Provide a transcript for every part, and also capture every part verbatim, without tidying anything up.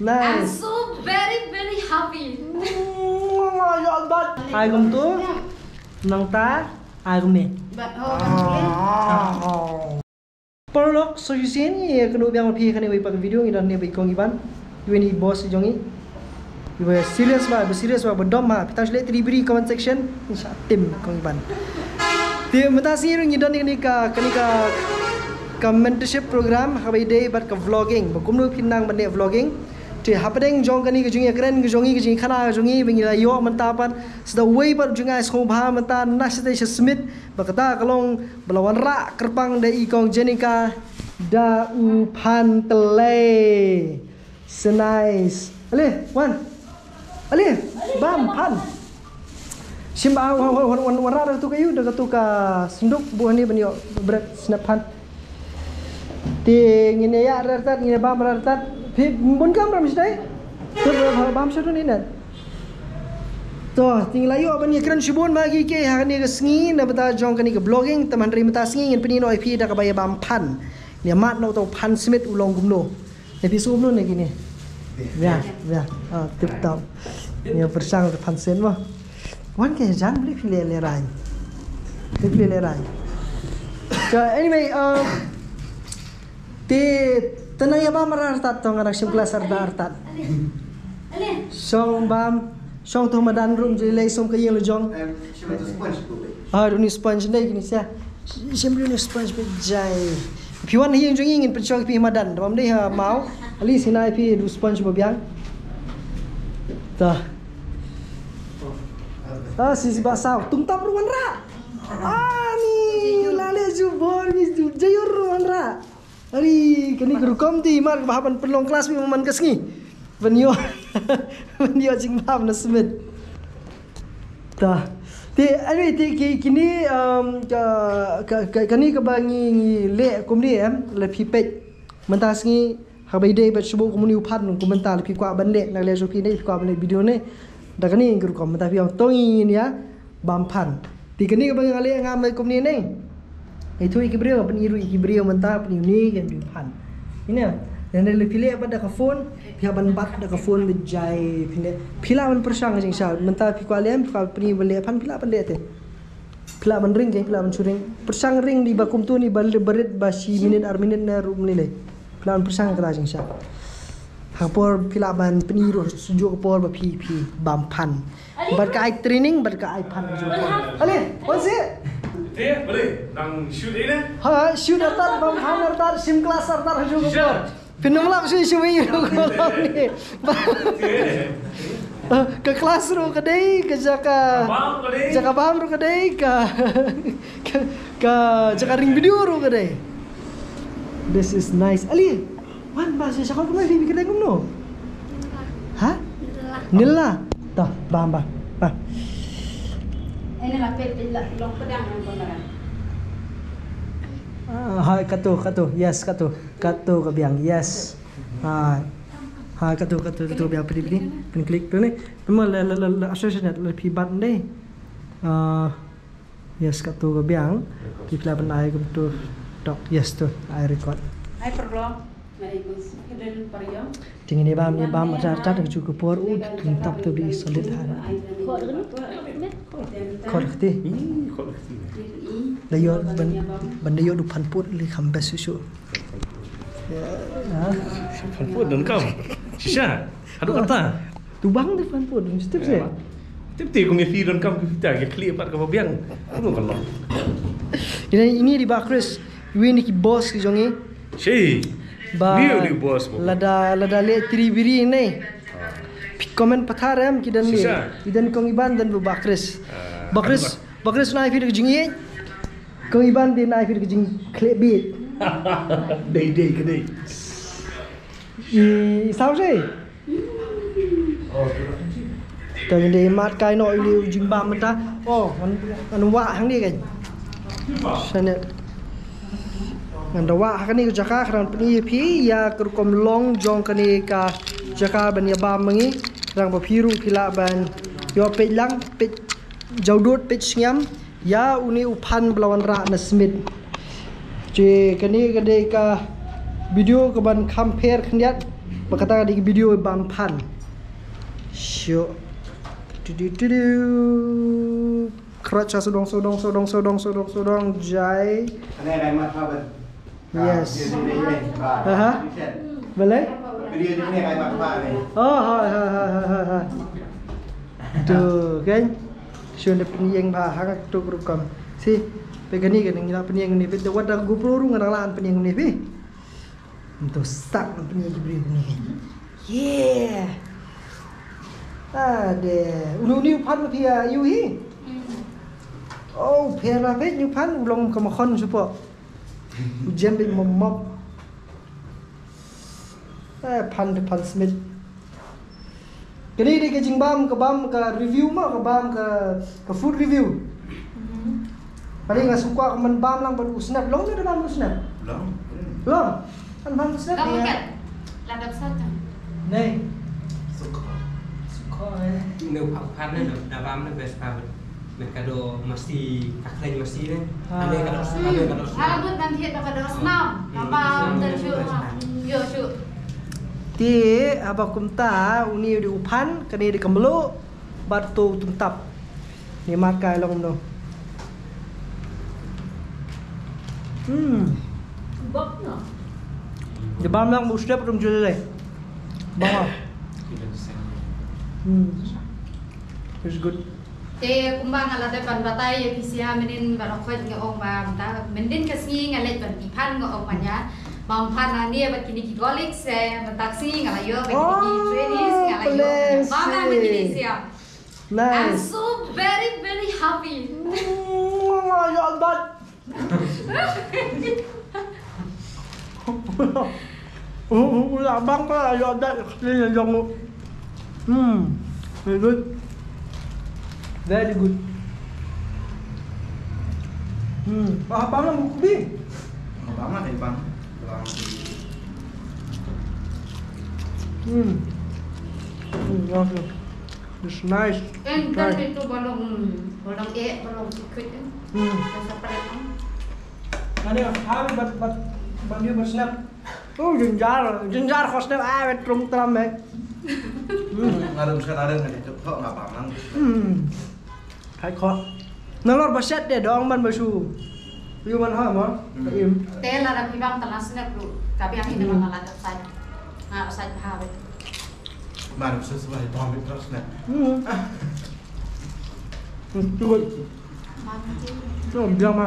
Nice. I'm so very, very happy. Ai kumtu. Nangta ai kumne. But, oh, oh. Paralok, so you see, ngi kynduh biang ma phi kane wei pat ka video, ngi don ne bad i kong Iban. Iwei na i boss jong ngi. Iba serious ba, ba serious ba, ba dom ba. Phi tang shu leh tiri biri comment section. Ngi sa tim kong Iban. Te mynta sngi ruh ngi don ne kane ka, kane ka, ka mentorship program, ha kaba ïadei bad ka vlogging. Ba kumno phin nang ban leh vlogging. Te hapdeng jong kane ka jingïakren ka jong ngi, ka jingïakhana ka jong ngi, ba ngi la ïoh mynta pat. Sa da uwei pat jong ngi ai sngewbha mynta na shatei sha Smit. Ba kata ka long ba la wanrah kyrpang da i kong Jenika da u Phan Tlei. So nice. Ale, wan. Ale, bam, Phan. Shim ba, wan, wan, wan, wan, wanrah da katu ka ïu, da katu ka sanduk, buh hangne ban ïoh bret snap Phan. Te ngin ïa ïa rartat, ngin ïa bam rartat. Phi bun kam ram sdai. Tu bam sha tu ni nat. To, te ngi la ïoh ban ïakren shibun ma ki ki ha kane ka sngi na bynta jong kane ka vlogging, te hynrei mynta sngi ngin pyni noh ïa phi da kaba ïa bam Phan. Ngin ïa mad noh uta u Phan Smit u long kumno. Ïa phi sngewbha ne kine. Ya, ya. Ah, tip top. Ngin ïa pyrshang uta u Phan Smit mo. Wan ke jan bli phi leh lehrain. Bli phi lehrain. So anyway, um, te te nang ïa bam rartat to nga dang shim klas artat artat. Shong bam, shong to madan ruh jai lei som ka ïing la jong. Em, shim tu sponge tu. Ah, ruh ni sponge dei kine sia. Shim ruh ni sponge bad jai. Phi wan ha ïing jong ngi ngin pynshong phi madan. Da bam dei ha maw. Ali sinai phi ruh sponge ba biang. Ta. Ah, si si ba saw. Tung tap ruh wanrah. Ah, ni la leh jubor ni jubor ruh wanrah. Ari, kane ka rukom te mar ba hap ban pynlong klas phi man ka sngi. Ban ïoh, ban ïoh jingbam na Smit. Ta. Te, anyway, te ki, kine, um, ka, ka, ka, kane kaba ngi, ngi leh kumne em, la phi peit. Mynta sngi, haba ïadei bad shuh kumne u Phan, kum mynta la phi kwah ban leh, na leh jong phi ne, phi kwah ban leh video ne. Da kane ka rukom, mynta phi ong to ngin ïa bam Phan. Te kane kaba nga leh nga mai kumne ne. Ïathuh ïa ki briew, ban ïathuh ïa ki briew mynta, pynïoh ne, ïa ki Phan. Ine, ïa ne le phi leh bad da ka phone, phi hap ban bat da ka phone bad jai, phi leh. Phi lah ban pyrshang jingshisha, mynta phi kwah leh, phi kwah pynïoh ban leh Phan, phi lah ban leh te. Phi lah ban ring ke, phi lah ban shu ring. Pyrshang ring di ba kumtu ni ba rit, ba rit ba shi minit, ar minit ne ruh mlei lei. Phi lah ban pyrshang kata jingshisha. Ha por phi lah ban pyni ruh shu ka por ba phi, phi bam Phan. Bad ka ai training, bad ka ai Phan ka jong. Ale, wan si. Te, boleh, nang shoot ini. Ha, shoot artat, bam Phan artat, shim klas artat ha jong ka por. Phin ym lap shuh shuh ïa ruh ka long ni. Ka klas ruh ka dei, ka jaka, jaka bam ruh ka dei, ka, ka, ka jaka ring video ruh ka dei. This is nice. Ali, wan ba sha shakor kumno, phi kren kumno? Ha? Nila. Nila. Tah, bam, bam, bam. Ini lah pet, pet lah, long pedang yang pemeran. Ah, hai, katu, katu, yes, katu. Katu ka biang, yes. Ha. Ha, katu, katu, katu biang, pynïoh, pynïoh. Pynklik tu ni. Pynmol la, la, la, la, association la phi bat dei. Ah, yes, katu ka biang. Phi pla ban ai kumtu. Tok, yes tu, ai record. Ai perlo. Ai kus. Kedel periam. Te ngin ïa bam, ïa bam, artat, artat, ka ju ka por, u, tung tap tu di solid ha. Khot kti. Ih, khot kti. Da ïoh ban, ban da ïoh du Phan Put li kham best shuh shuh. Ya. Phan Put donkam. Shisha. Haduh kata. Tu bang de Phan Put, mesti tip sih. Tip tip kong ïa phi donkam ki pita, ïa khlieh pat kaba biang. Kumno ka long. Ini, ini di Bah Chris. Iwei na ki boss ki jong ngi. Shi. Ba. Ni ni boss mo. Lada, lada leh tiri biri ne. Phi comment pathar em ki don ni. Shisha. I don kong Iban don Bah Chris. Ah, Bah Chris, Bah Chris nai phi da ka jingïeit. Kong Iban dei nai phi da ka jingkhleh bit. Dei, dei, ka dei. I, i saw shi. Te ngin dei mad kai noh ïa u jingbam mynta. Oh, ngan, ngan wah hangne kein. Shane. Ngan da wah ha kane ka jaka, khnang ban pyni ïa phi ïa ka rukom long jong kane ka jaka ban ïa bam ma ngi. Khnang ba phi ruh phi lah ban ïoh peit lang, peit jawdut, peit shngiam. Ïa une u Phan ba la wanrah na Smit. Te kane ka dei ka video kaban kham pher khyndiat. Ba kata ka dei ka video bam phan. Shuh. Tu tu tu tu. Khrot sha sawdong sawdong sawdong sawdong sawdong sawdong jai. Ane rai mat ha ban. Yes. Video ni ni ba. Aha. Video ni. Balei? Video ni ni rai mat ha ni. Oh, ha ha ha ha ha. Tu kan. Shuh, da pynïeng ba ha ka tu rukom. Si, pe kani kan ngi la pynïeng ni, pe da wat da GoPro ruh nga dang la pynïeng ni pe. Nto sak na pynïeng ki briew ni. Yeah. Ade, uni uni u phan phi ïa ïohi. Oh, pher la phi uni u phan u long ka makhon supo. U jem bit mop mop. Eh, phan de phan smit. Kane dei ka jingbam, ka bam ka review mo, ka bam ka, ka food review. Mhm. Kane nga sngewkwah ka man bam lang bad u snap, long ne da bam u snap? Long. Long. Kan bam u snap. Long ya. Kan. La dap sat kan. Nei. Sukho. Sukho eh. Ne u phan ne da bam ne best pa. Met ka do masi, ka khlaiñ masi ne. Ah. Ane ka do, ane ka do. Ah, mut ban thied ba ka do snam. Hmm. Ka bam da shu. Yo shu. Te haba kumta uni u dei u phan, kane dei ka mluh, bad to u tungtap. Ni mat kai long no. Hmm. Bok no. Dei bam lang bu step rum jule. Bam. Hmm. It's good. Te kumba nga la dep ban batai ïa phi sha mynnin baroh khoit nga ong ba mynta myndin ka sngi nga leit ban pynphan nga ong ba ïa bam phan hangne bad kine ki colleagues, eh, mynta ka sngi nga la ïoh bad kine ki trainees nga la ïoh. Bam lang bad kine sha. Nice. I'm so very, very happy. Mm, I love that. U, u, u la bang ka la ïoh da ka ktien jong u. Hmm. Very good. Very good. Hmm. Ba haba nang kubi. Ba ma dei bang. Bang. Hmm. Hmm, yeah, yeah. It's nice. And then itu balong, balong eh, balong sikit. Hmm. Rasa pedas. Ada hal bat bat bagi bersnap. Oh, jynjar, jynjar khos ne, ah, bet trum tram eh. Hmm. Ngarem sekarang ada tu kok ngapa mang. Hmm. Hai kok. Nalor ba shet de dong ban ba shu. Yu man ha mo. Hmm. Im. Te la da pibang tala snap lu. Ka biang ini man la da sai. Nga sai ba ha bet. Mar sesuai pamit terus ne. Hmm. Hmm, tu. Tu biang ma.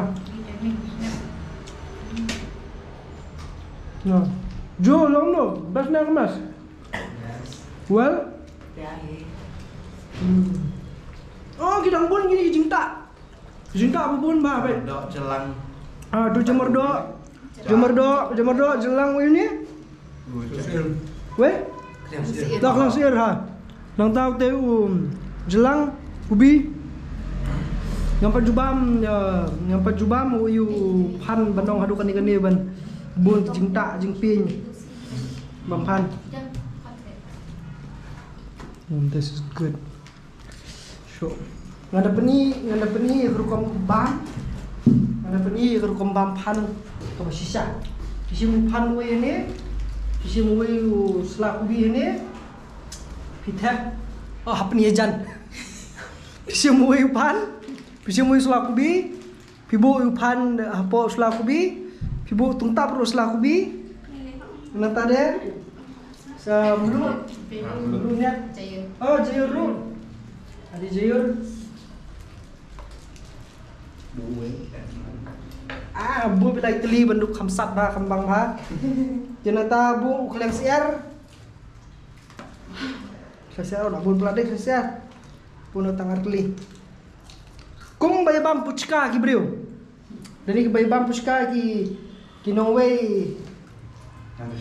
Na. Jo long no, best na kemas. Well. Hmm. Oh, ki dang bun kine ki jingtah. Jingtah ba bun ba, ba. Jamyrdok Jyllung. Ah, tu jamyrdok. Jamyrdok, jamyrdok Jyllung wei ne? Wei? Dah Khliang Syier ha. Nangta te u Jyllung, Kubi. Ngam pat ju bam, ngam pat ju bam u ïoh phan ban ong haduh kane kane ban bun jingtah jingping. Bam phan. Mm, this is good. So, nga da pyni, nga da pyni ïa ka rukom bam. Nga da pyni ïa ka rukom bam phan kaba shisha. Phi shim u phan wei hangne. Phi shim wei u sla kubi hangne. Phi thep. Oh, ha pyni ïa jan. Phi shim wei u phan. Phi shim wei u sla kubi. Phi buh ïa u phan hapoh sla kubi. Phi buh tungtap ruh sla kubi. Nangta de sa mluh. Mluh niat. Oh, jaiur ruh. Adi jaiur. Ah, buh bilai tylli ban duk kham sat bha kham bang bha. Te nangta buh u khliang syiar. Khliang syiar, oh, buh pla de khliang syiar. Buh na tang ar tylli. Kum ba ïa bam puchka ki briew. Dei ki ba ïa bam puchka ki, ki nongwei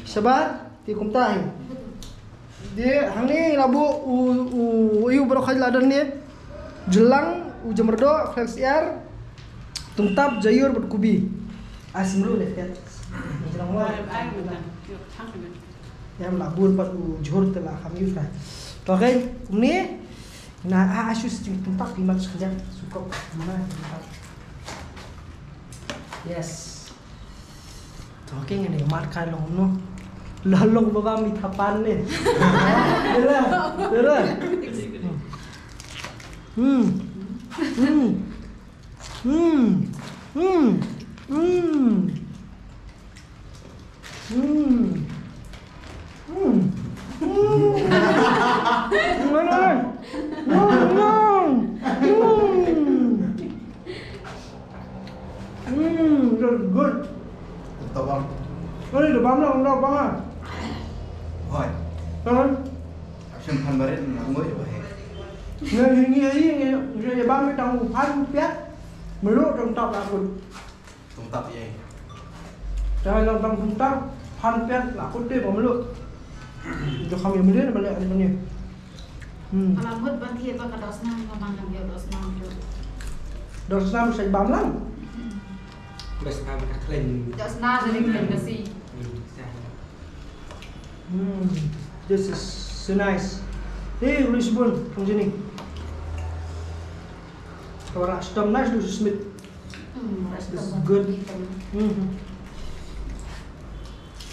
shabar, te kumta hi. Te hangne la buh u, u, u, u baroh khoit la don ne. Jyllung, u jamyrdok, khliang syiar, tungtap, jaiur bad kubi. Asim lu le tet. Jyllung mo. Em la bun pat u jhur te la kham ïoh ka. To, okay, kumne. Na, ah, ah, shu sting tungtap ki mat sekejap. Sukop. Mana tungtap. Yes. To, okay, ngin ïa mat kai long no. Lalong ba bam i thapan ne. Dera, dera. Hmm. Hmm. Hmm. Hmm. Hmm. Hmm. Hmm. Hmm. Hmm. Hmm, that's good. Tabang. Oi, da bam lang, da bam ah. Hoi. Kan? Action phan barit na ngoi ba he. Ngi ngi ngi ngi ngi bam tang u phan piat. Melu tang tap lakut. Tang tap ye. Jangan tang tang tang tap phan piat lakut te ba melu. Jok kami melu na balik hari ni. Hmm. Ka la mut ban thied ba ka doh snam, ka ban ïoh doh snam tu. Doh snam sa bam lang. Best ka ka khlem. Doh snam dari khlem ka si. Hmm, sa. Hmm, this is so nice. Eh, uli sibun, kong sini. Ka wanrah sdom nice, uli smit. Hmm, this is good. Hmm.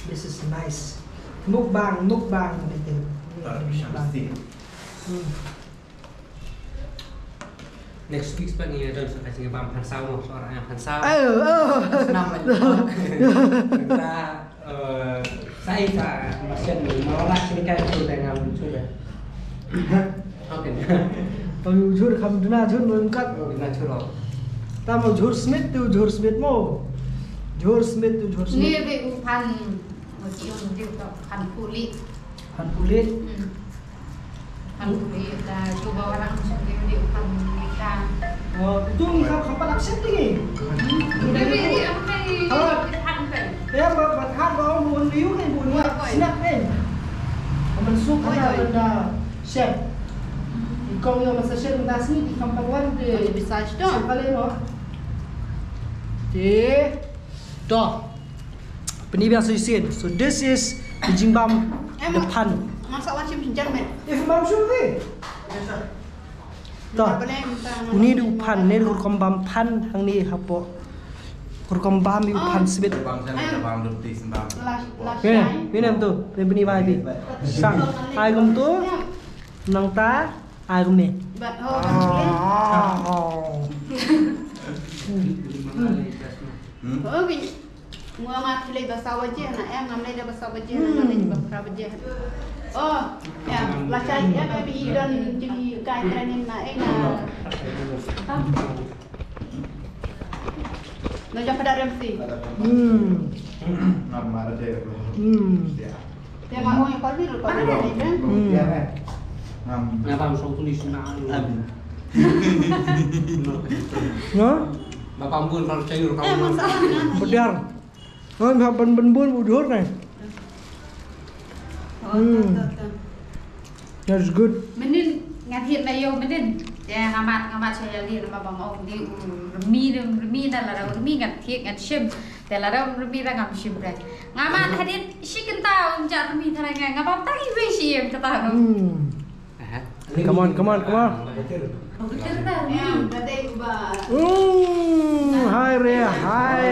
This is nice. Mukbang, mukbang. Taruh pisang mesti. Hmm. Next week pat ngi don sa ka jingbam phan saw mo, sa orang phan saw. Oh, oh. Senang lagi. Kita, eh, saya sa masian ni, mau lah sini kan tu dengan sudah. Okay. Pang jhur kham duna jhur mo kat. Oh, duna jhur. Ta mo jhur smit tu jhur smit mo. Jhur smit tu jhur smit. Ni dei u phan, mo ki ong dei u phan puli. Phan puli. Hmm. Phan puli da tu ba orang macam dei u phan ni ka. Oh, tu ni kham kham pat accept ni. Hmm. Dei dei apa ni? Phan puli. Ya, ba ba than ba ong bun liu ni bun ni. Snap ni. Aman suk ka da. Chef. I kong ïoh masa chef mynta sngi i kam pang wan te. Bisa chef. Chef kali mo. Te. To. Pynïaid biang sa shisien. So this is the jingbam, the phan. Ngam sa wan shim jingjam me. If mam shu ni. To. Uni dei u phan, ne dei u rukom bam phan hangne hapoh. U rukom bam ïa u phan sbit. Bam sa ne bam dum ti sembam. Last, last time. Ni nam tu, pyn pyni bai bi. Sang, ai kum tu. Nangta, ai kum ni. Ba, oh, kan boleh. Oh. Hmm? Oh, bini. Nga nga lei ba saw baje na em, ngam lei da ba saw baje na, nga lei ba phra baje. Oh, ya, la chai ya, baby, i don jingkai training na, eh, na. Na jam pada remsi. Hmm. Ngam mar de. Hmm. Te ma ong ya kol ni, kol ni, kan? Hmm. Ngam. Ngam bam song tulis na. Ngam. Ngam? Ba pam bun baru cayur kamu. Bediar. Oh, nga ban ban bun u jhur ne. Oh, hmm. That's good. Mynnin ngan thied na ïew mynnin. Te nga mad, nga mad sha ïa li, namar ba nga ong dei u rmi, rmi na, lada u rmi ngan thied ngan shim. Te lada u rmi da ngam shim re. Nga mad hadien shi kynta um jah rmi tharai nga, nga bam tang iwei shi ïem kata. Hmm. Come on, come on, come on. Mm, hai re, hai.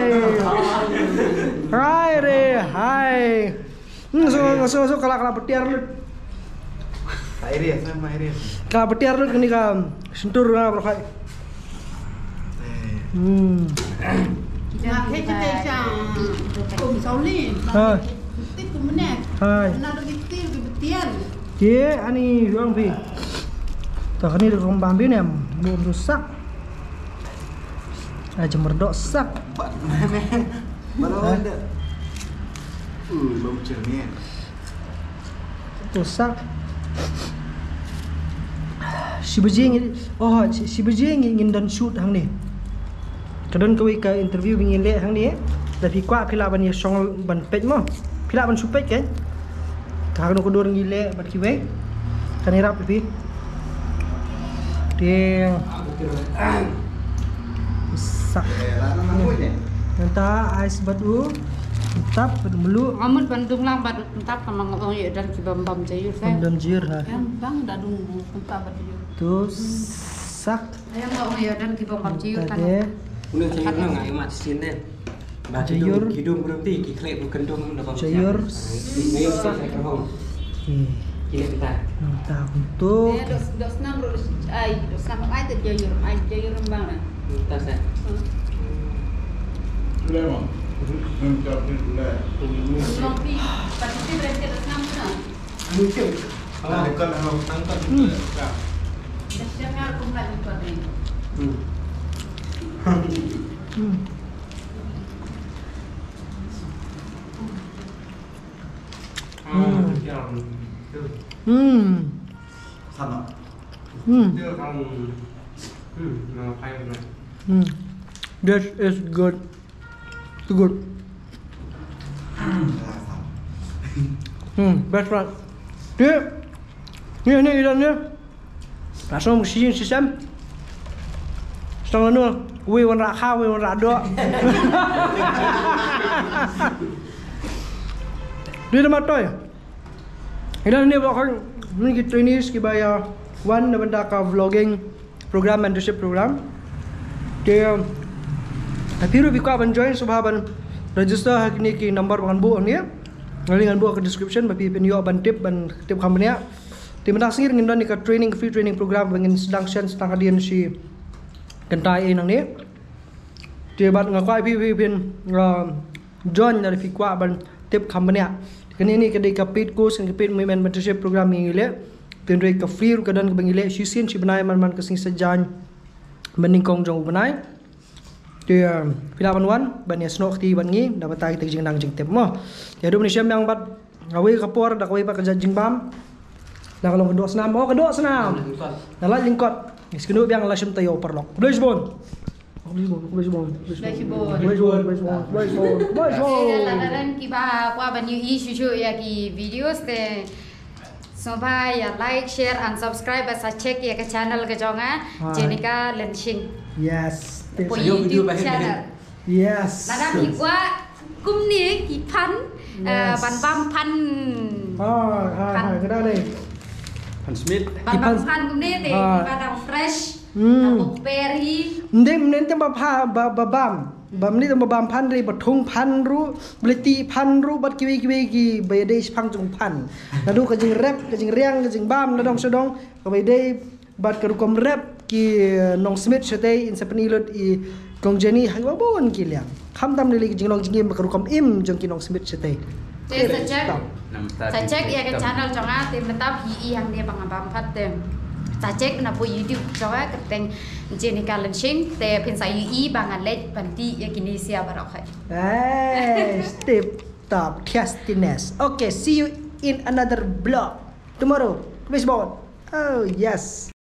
Hai re, hai. Hmm, so, so, so, kala, kala betiar lut. Hai re, sama hai re. Kala betiar lut kani ka sentur na berkhai. Hmm. Kita kita kita. Om Sauli. Ha. Tik kumne. Hai. Na do kitil ki betiar. Ki ani juang phi. Ta kani da kong bam bi ne, bum tu sak. Ai jember dok sak. Baru ada. Uh, bam cermin. Tu sak. Shi baje ngi, oh, shi, shi baje ngi ngin don shoot hangne. Ka don kawei ka interview ba ngin leh hangne. Da phi kwah phi lah ban ïa shong ban peit mo. Phi lah ban shu peit kan. Ka kano ka dur ngi leh bad kiwei. Kan ïarap phi. Ding. Sak. Nangta ais bad u. Tap bad melu. Ngamut ban dung lang bad tap ka mang ong ïa dan ki bam bam jayur kan. Bam jayur ha. Kan bang da dung tap bad jayur. Tu sak. Ayang ong ïa dan ki bam bam jayur kan. Tade. Udah jayur na ngai mat sin deh. Ba ki dum, ki dum ruh te ki khleh bru kyndum na bang. Jaiur. Jaiur sa ka hong. Ki leh ta. Nang ta kumto. Dos, dos nam ruh ai, dos nam ai te jaiur, ai jaiur bang. Ta sa. Tulai mo. Nang ka tulai. Long pi, pati bre te dos nam na. Tangkal, tangkal. Hmm. Hmm. Hmm. Hmm. This is good. Too good. Hmm, best one. Te, ni, ni, ni, ni. Langsung shisien shisien. Stang lanu, wei wan rakha, wei wan rakdo. Ni nama toy. Ina ni ba khang ni ki trainees ki ba ïa wan na bynta ka vlogging program, mentorship program. Te, um, ha phi ruh phi kwah ban join sngewbha ban register ha kine ki number ba ngan buh hangne. Ngan buh ha ka description ba phi phin ïoh ban tip, ban tip kham bniah. Te mynta ka sngi ngin don ïa ka training, free training program ba ngin sdang shen sdang hadien shi kynta ïa nangne. Te bad nga kwah phi, phi phin, um, join lada phi kwah ban tip kham bniah. Kane ne ka dei ka paid course, ka paid movement mentorship program ngi leh. Te hynrei ka free ruh ka don kaba ngi leh shisien shi bnai man man ka sngi Saitjaiñ mynnyngkong jong u bnai. Te, um, phi lah ban wan ban ïasnoh kti bad ngi na bynta kita ki jingnang jingtip mo. Te haduh mynne shem biang bad kawei ka por da kawei pat ka jait jingbam. Da ka long ka doh snam, oh ka doh snam. Da lait lyngkot. Ngi sngewthuh biang la shim taïew paralok. Khublei shibun. Khublei shibun, khublei shibun. Khublei shibun. Khublei shibun, khublei shibun, khublei shibun, khublei shibun. Te lada don kiba kwah ban ïohi shuh shuh ïa ki videos te sngewbha ïa like, share and subscribe bad sa check ïa ka channel ka jong nga, Jenica Lynshing. Yes. Hapoh YouTube channel. Yes. Lada phi kwah kumne ki phan, eh, ban bam phan. Phan. Phan smit. Ban bam phan kumne te, ki phan dang fresh. Hmm. Ym dei mynne te ba pha, ba, ba bam. Ba mynne te ba bam phan, dei ba thung phan ruh, ba leit tih phan ruh bad kiwei kiwei kiba ïadei shaphang jong phan. Naduh ka jingrep, ka jingriang, ka jingbam, nadong shadong, kaba ïadei bad ka rukom rep ki nongsmit shatei, yn sa pyni lut i Kong Jenny ha kiba bun ki liang. Khamtam lei lei ki jinglong jingim bad ka rukom im jong ki nongsmit shatei. Te sa check, sa check ïa ka channel jong nga te mynta phi ïohi hangne ba nga bam pat te. Sa check na hapoh YouTube jong nga kyrteng Jenica Lynshing te phin sa ïohi ba nga leit ban tih ïa kine sha baroh hi. Nice, tip top, tastiness. Okay, see you in another vlog tomorrow. Khublei shibun. Oh yes.